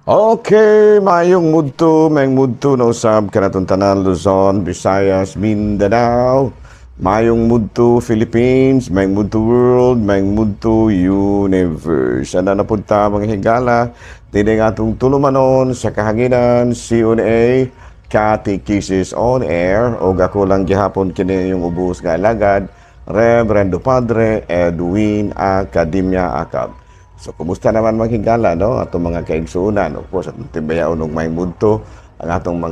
Okay, mayong mudto na usab kanatong tanan Luzon, Visayas, Mindanao. Mayong mudto Philippines, mayong mudto world, mayong mudto universe. Ana na punta mga higala, dinhi atong tulumanon sa kahanginan, CONA, Catechesis on Air, og ako lang gihapon kini yung ubos nga alagad, Reverendo Padre Edwin Academia Acab. So, kumusta naman mga higala, no? Atong mga kaigsuonan, of course, atong timbayaon og may mudto, ang atong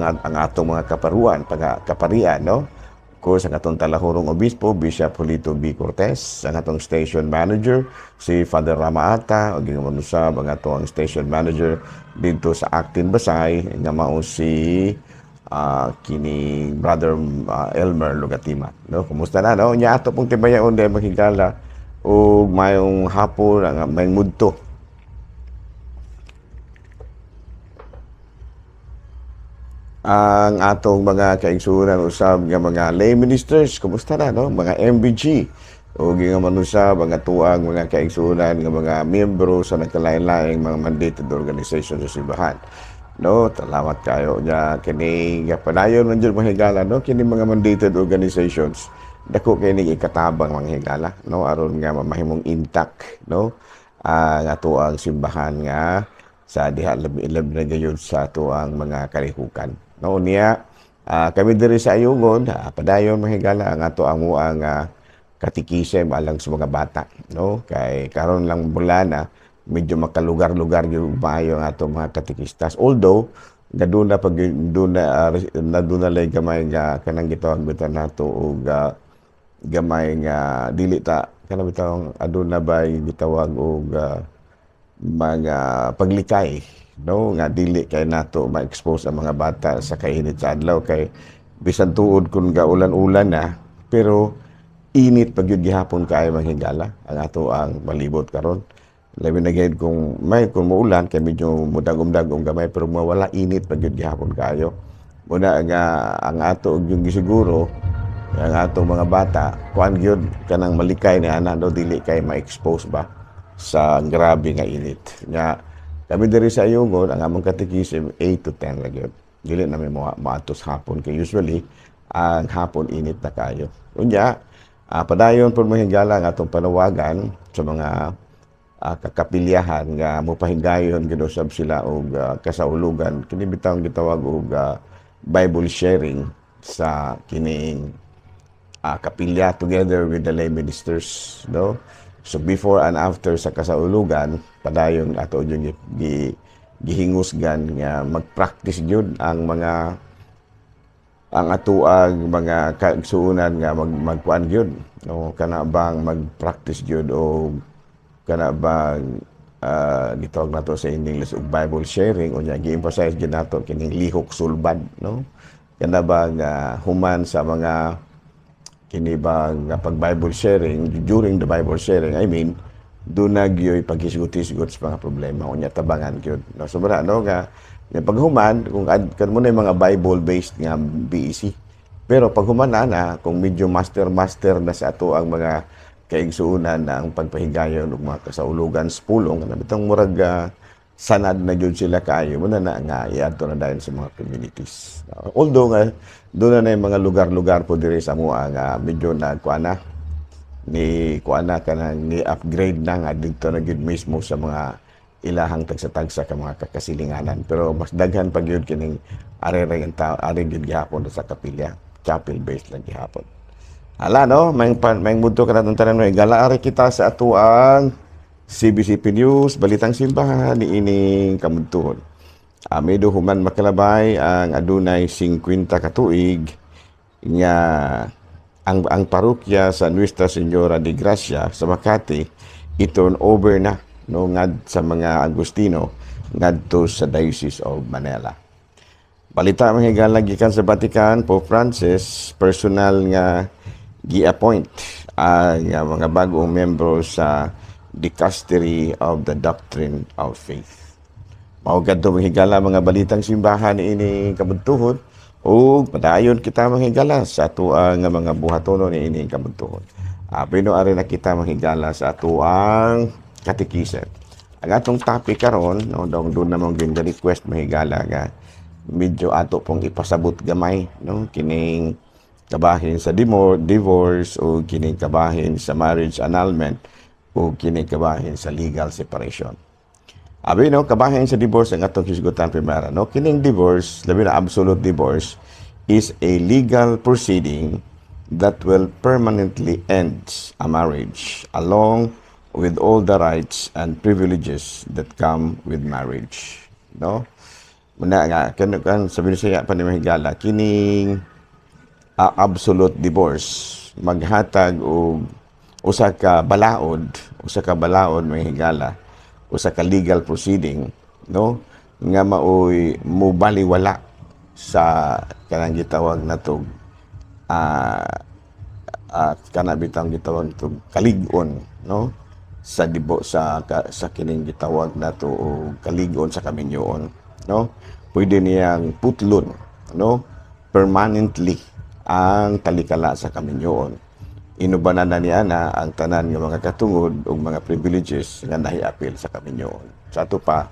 mga kaparuan, kaparian, no? Of course, ang atong talahurong obispo, Bishop Julito B. Cortez, ang atong station manager, si Father Ramaata, og ingon usab ang atong station manager dito sa Actin Basay, nga mao si kini Brother Elmer Lugatima, no? Kumusta na, no? Nya ato pong timbayaon dahil mga higala ug mayong hapon, ang mayong mudto. Ang atong mga kaigsuonan usab nga mga lay ministers, kumusta na, no? Mga MBG ug nga manusab ang atuang mga kaigsuonan nga mga miyembro sa nagkalain-laing mga mandated organization sa simbahan. No, salamat kayo nya kini nga padayon man jud mga higala, no, kini mga mandated organizations dako kay ni ikatabang mga higala, no, aron nga mamahimong intact, no, ang atoang simbahan nga sa diha labi na gayud sa atoang mga kalihukan, no. Niya kami diri sa Ayungon, padayon mga higala ang ato ang muang katikisem alang sa mga bata, no, kay karon lang bulana medyo makalugar-lugar gyud maayo ang atong mga katikistas, although gaduna pag duna naduna lay gamay nga kanang gitawag bitaw nato og gamay nga dili ta kanang bitaw aduna bay gitawag og mga paglikay, no, nga dili kay nato ma-expose ang mga bata sa kainit sa adlaw kay bisan tuod kun gaulan-ulan na pero init pag gyud gihapon kaayo mga higala ang ato ang malibot karon, labi na gyud kung may kung muulan kay medyo mudagom-dagom gamay pero mawala init pag gyud gihapon kaayo. Muna nga ang ato og yung gisiguro ang atong mga bata kuan gyud kanang malikay ni ana, no, dili kay ma-expose ba sa grabe nga init. Nga kami diri sa Ayungon ang among katekisim 8 to 10 ra gyud, dili na mi moatos hapon kay usually ang hapon init na kayo. Unya padayon pud mga higala ang atong panawagan sa mga kakapilyahan nga mopahigayon gyud usab sila og kasaulugan kini bitawng gitawag og Bible sharing sa kining kapilya together with the lay ministers, no. So before and after sa kasaulugan padayon ato yung gihingusgan nga mag-practice gyud ang mga ang atuang mga kaigsuonan nga magkuan gyud, no, kana bang mag-practice gyud o kana bang gitawag nato sa English og Bible sharing. Unya gi-emphasize gyud nato kining lihok sulbad, no, kana bang human sa mga kini bang pag Bible sharing, during the Bible sharing, I mean, doon na gyoy paghisgot-hisgot sa mga problema unya tabangan gyud, no. So mura, no, nga paghuman kung kan mo na yung mga Bible based nga BEC, pero paghuman na na kung medyo master master na sa ato ang mga kaigsuonan na ang pagpahigayon og mga kasaulugan sa pulong kana bitong murag sanad na gyud sila kaayo mo na na nga iadto na dayon sa mga communities. Although nga doon na yung mga lugar-lugar po diri sa amoa nga medyo nagkuan na ni kuan na kanang ni upgrade na nga didto na gyud mismo sa mga ilahang tagsa-tagsa ka mga kakasilinganan, pero mas daghan pa gyud kining ari ra yung tao ari gyud gihapon sa kapilya, chapel based lang gihapon. Hala, no, may mudto ka natong tanan, gala ari kita sa atuang CBCP News, Balitang Simbahan niining kamudtuhon. Amido human makalabay ang adunay 50 ka tuig nga ang parokya sa Nuestra Señora de Gracia sa Makati i-turn over na, no, ngad sa mga Agustino ngadto sa Diocese of Manila. Balita mga higala gikan sa Vatican, Pope Francis personal nga gi-appoint ang mga bagong membro sa Dicastery of the Doctrine of Faith. Mao kadto mga higala mga balitang simbahan ini kabuntuhon ug padayon kita mga higala sa atoang nga mga buhatonon niini kabuntuhon. Pero ari na kita mga higala sa atoang katikisem. Ang atong topic karon, no, dong doon namang gyud request, mahigala, nga medyo ato pong ipasabot gamay, no, kining kabahin sa divorce o kining kabahin sa marriage annulment o kining kabahin sa legal separation. Abi, no, kabahin sa divorce ang atong hisgutan primera, no. Kining divorce, labi na absolute divorce, is a legal proceeding that will permanently end a marriage along with all the rights and privileges that come with marriage, no? Muna nga kan kan sabi siya pa ni, mahigala, kining absolute divorce maghatag og usa ka balaod, mahigala, usa ka legal proceeding, no, nga maoy mubaliwala sa kanang gitawag natog kana bitang gitawag to kalig-on, no, sa dibo sa ka, sa kining gitawag nato og kalig-on sa kaminyoon, no. Pwede niyang putlon, no, permanently ang talikala sa kaminyoon. Inubanan na niya na ang tanan nga mga katungod ug mga privileges nga nahiapil sa kaminyoon. Sa ato pa,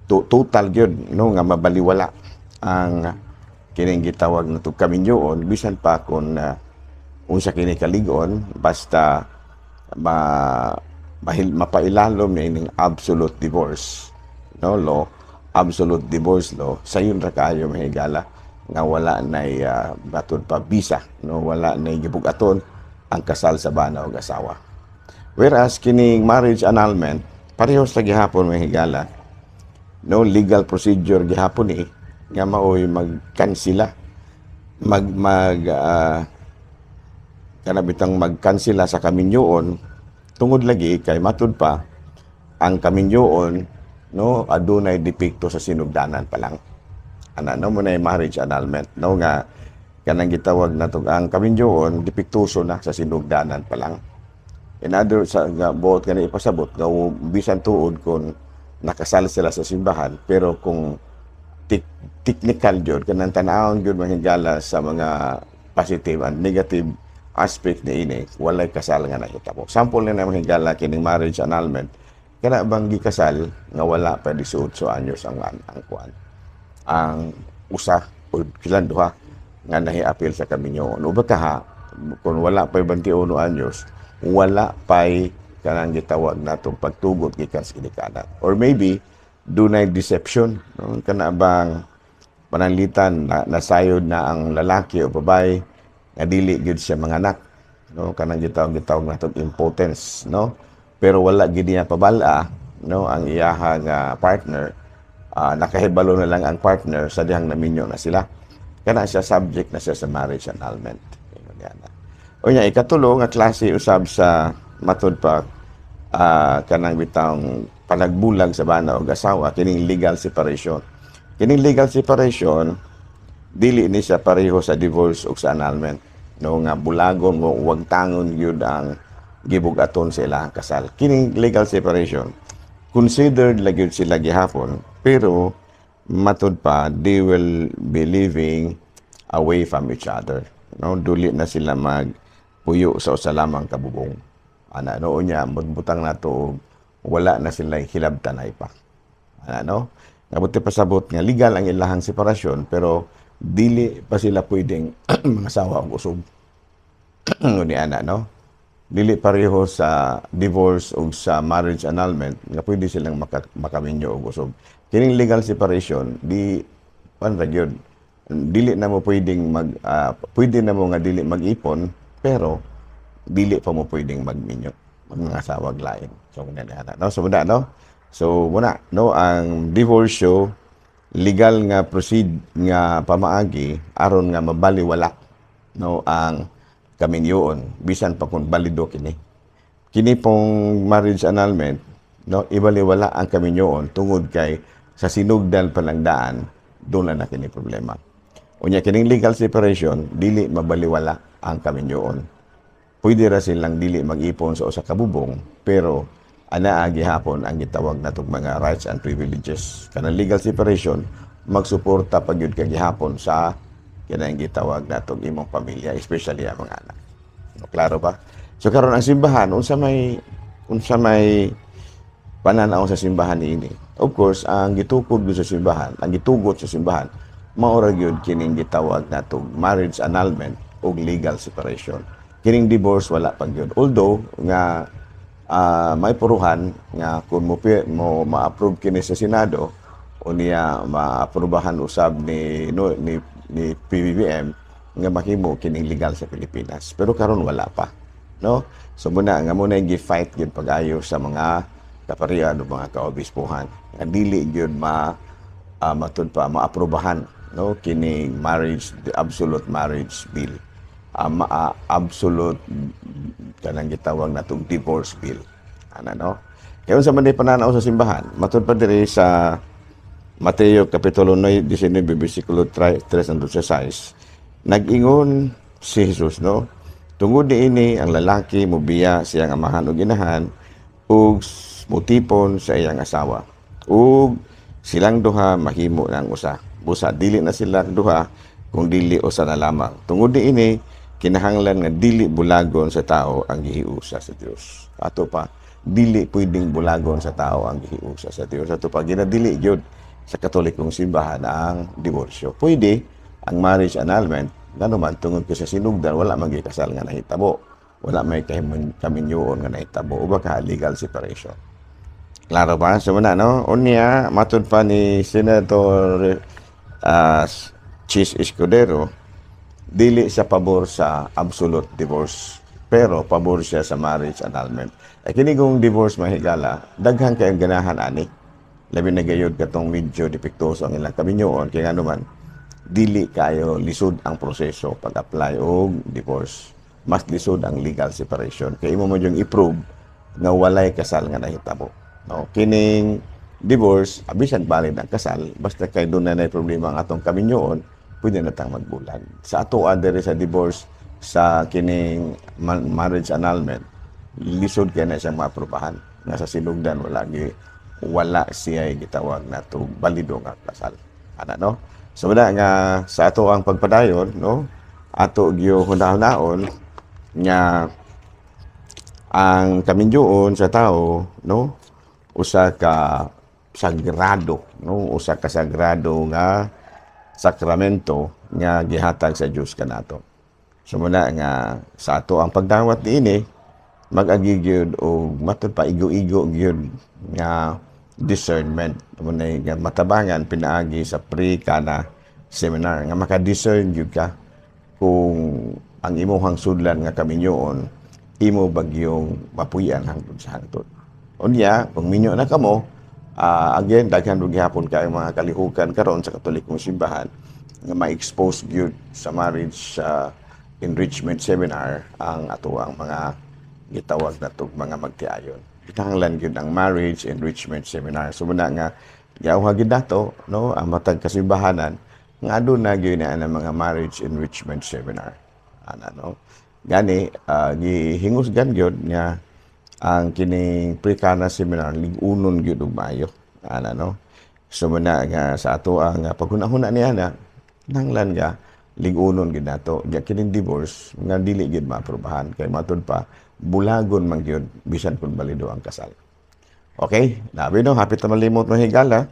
total gyud, no, nga mabaliwala ang kining gitawag na kaminyoon, bisan pa kung unsa kini kalig-on, basta mapailalom na ining absolute divorce, no, law, absolute divorce law, sayon ra kaayo, mahigala, nga wala nay matud pa bisa, no, wala nay gibug-aton ang kasal sa bana o asawa. Whereas kining marriage annulment, parehas ra gihapon, mahigala, no, legal procedure gihapon ni nga maoy magkansila, mag mag kana bitang magkansila sa kaminyoon, tungod lagi kay matud pa ang kaminyoon, no, adunay depekto sa sinugdanan pa lang ana, no. Mo na marriage annulment, no, nga kanang gitawag nato ang kaminyoon depektuso na sa sinugdanan pa lang. In other sa nga buot kani ipasabot nga bisan tuod kung nakasal sila sa simbahan, pero kung technical jud, kanang tan-awon jud, mahigala, sa mga positive and negative aspect ni ini, walay kasal nga nahitabo. Sample na, mahigala, kining marriage annulment, kana bang gikasal nga wala pa 18 anyos ang kuan, ang usa o kilan duha nga nahiapil sa kaminyoon, o baka ha, kung wala pa 21 anyos, wala pa'y kanang gitawag natong pagtugot gikan sa ginikanan, or maybe dunay deception, no, kana bang pananglitan na, nasayod na ang lalaki o babae nga dili gyud siya manganak, no, kanang gitawag natong impotence, no, pero wala gid niya pabal-a, no, ang iyaha nga partner. Nakahibalo na lang ang partner sa dihang naminyo na sila. Kana siya, subject na siya sa marriage annulment. Ingon niya na. Unya, ikatulo nga klase usab sa matud pa kanang bitang panagbulag sa bana og asawa, kining legal separation. Kining legal separation, dili ni siya pareho sa divorce ug sa annulment, no, nga bulagon mo, wag tangon gyud ang gibug-aton sa ilang kasal. Kining legal separation, considered la gyud sila gihapon, pero matud pa they will be living away from each other, no. Duli na sila mag puyo sa usa lamang ka bubong ana, no. Unya butang nato wala na sila hilabtanay pa ana, no. Nga pasabot nga legal ang ilahang separasyon, pero dili pa sila pwedeng mangasawa og usog ni ana, no. Dili pareho sa divorce o sa marriage annulment nga pwede silang makaminyo og usog. Kining legal separation, di pan ra gyud, dili na mo pwedeng mag pwede na mo nga dili mag-ipon, pero dili pa mo pwedeng magminyo, mangasawag lain. So muna na, no. So muna, no, so muna, no, ang divorce, legal nga proceed nga pamaagi aron nga mabaliwala, no, ang kaminyoon bisan pa kung balido kini. Kini pong marriage annulment, no, ibaliwala ang kaminyoon tungod kay sa sinugdan pa lang daan doon na kini problema. Unya kining legal separation, dili mabaliwala ang kaminyoon. Pwede ra silang dili mag-ipon sa usa ka bubong, pero anaa gihapon ang gitawag natong mga rights and privileges. Kanang legal separation, magsuporta pa gyud ka gihapon sa kanang gitawag natong imong pamilya, especially ang mga anak. No, klaro ba? So karon, ang simbahan, unsa may Pananaw sa simbahan niini? Of course, ang gitukod gyud sa simbahan, ang gitugot sa simbahan, mao ra gyud kining gitawag natong marriage annulment ug legal separation. Kining divorce, wala pa gyud. Although nga may puruhan nga kung mo ma-approve kini sa Senado o niya maaprubahan usab ni, no, ni PBBM nga mahimo kining legal sa Pilipinas. Pero karon wala pa, no? So muna nga muna yung gi-fight gyud pag-ayo sa mga kaparian o mga kaobispuhan nga dili gyud ma matud pa maaprubahan, no, kining marriage, the absolute marriage bill, absolute kanang gitawag natong divorce bill ana, no? Kaya unsa man di pananaw sa simbahan? Matud pa diri sa Mateo kapitulo 9, 19 bersikulo 3 hangtod sa 6, nag-ingon si Jesus, no, "Tungod niini ang lalaki mobiya siyang amahan ug inahan ug mutipon sa iyang asawa ug silang duha mahimo ng usa. Busa dili na sila duha kung dili usa na lamang. Tungod niini kinahanglan nga dili bulagon sa tao ang gihiusa sa Dios." Ato pa, dili pwedeng bulagon sa tao ang gihiusa sa Dios. Ato pa, ginadili gyud sa Katolikong simbahan ang diborsyo. Pwede ang marriage annulment, ngano man tungod kay sa sinugdan wala man gyud kasal nga nahitabo, wala may kaminyoon nga nahitabo o baka legal separation. Klaro ba? So muna, no? Unya, matud pa ni Senator Chiz Escudero, dili siya pabor sa absolute divorce, pero pabor siya sa marriage annulment. Ay kini kung divorce, mahigala, daghan kayong ganahan ani. Labi na gayod katong medyo depektuoso ang ilang kaminyoon, kaya nga naman, dili kayo lisod ang proseso pag-apply og divorce. Mas lisod ang legal separation. Kaya imo mo yung i-prove nga walay kasal nga nahitabo. No, kining divorce, abisan valid ang kasal, basta kay doon na problema ang atong kaminyoon, pwede na tang magbulag. Sa ato diri sa divorce, sa kining marriage annulment, lisod kay na siyang maaprubahan. Nga sa sinugdan wala siya gitawag na to balido nga kasal. Ana, no? So wala nga sa ato ang pagpadayon, no? Ato gyo hunahunahon nga ang kaminyoon sa tao, no, usa ka sagrado, no, usa ka sagrado nga sakramento nga gihatag sa Dios kanato. So muna nga sa ato ang pagdawat niini, mag-agi gyud og matud pa igo-igo gyud nga discernment muna nga matabangan pinaagi sa pre-Cana seminar nga maka-discern gyud ka kung ang imuhang sudlan nga kaminyoon imo bagyong mapuy-an hangtod sa hangtod. Unya, kung minyo na kamo, again, daghan ug gihapon kay mga kalihukan karon sa Katolikong simbahan nga ma-expose gyud sa marriage enrichment seminar ang atoang mga gitawag natog mga magtiayon. Kinahanglan gyud ang marriage enrichment seminar. So muna nga giawha gyud nato, no, ang matag kasimbahanan nga aduna gyud na ang mga marriage enrichment seminar. Ana, no. Gani gihingusgan gyud nga ang kining pre-Cana seminar lig-unon gyud og maayo. Ana, no. So muna nga sa ato ang paghuna-huna niya na nanglan nga lig-unon gyud nato. Nya kining divorce nga dili gyud maaprubahan kay matud pa bulagon man gyud bisan kung balido ang kasal. Okay, nabi, no, hapit na malimot mo, higala.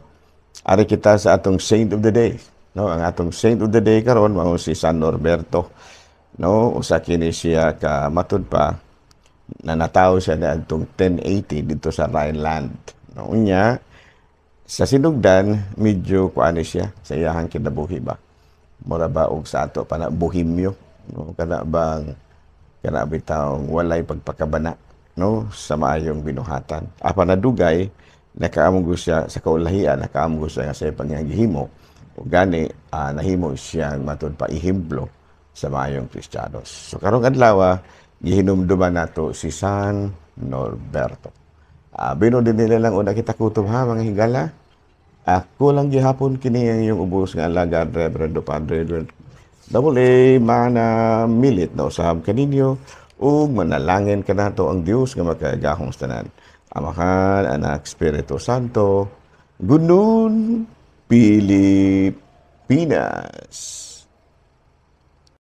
Ari kita sa atong saint of the day. No, ang atong saint of the day karon mao si San Norberto. No, usa kini siya ka matud pa na natawo siya niadtong 1080 dito sa Rhineland. No, unya sa sinugdan medyo kuan siya sa iyahang kinabuhi ba. Mura ba og sa ato pa na bohemyo, no, kana bang kana bitawng walay pagpakabana, no, sa maayong binuhatan. Apan nadugay nakaamgo siya sa kaulahian, nakaamgo siya nga sa iyang gihimo ug gani nahimo siyang matud pa ehemplo sa maayong Kristiyanos. So karong adlaw gihinumduman nato si San Norberto. Bino din nila lang una kita kutob ha, mga higala. Ako lang gihapon kini ang iyong ubos nga alagad, Reverendo Padre Edward Double A mana milit na usab kaninyo ug manalangin kanato ang Dios nga makagahong sa tanan. Amahan, Anak, Espiritu Santo. Good noon, Pilipinas.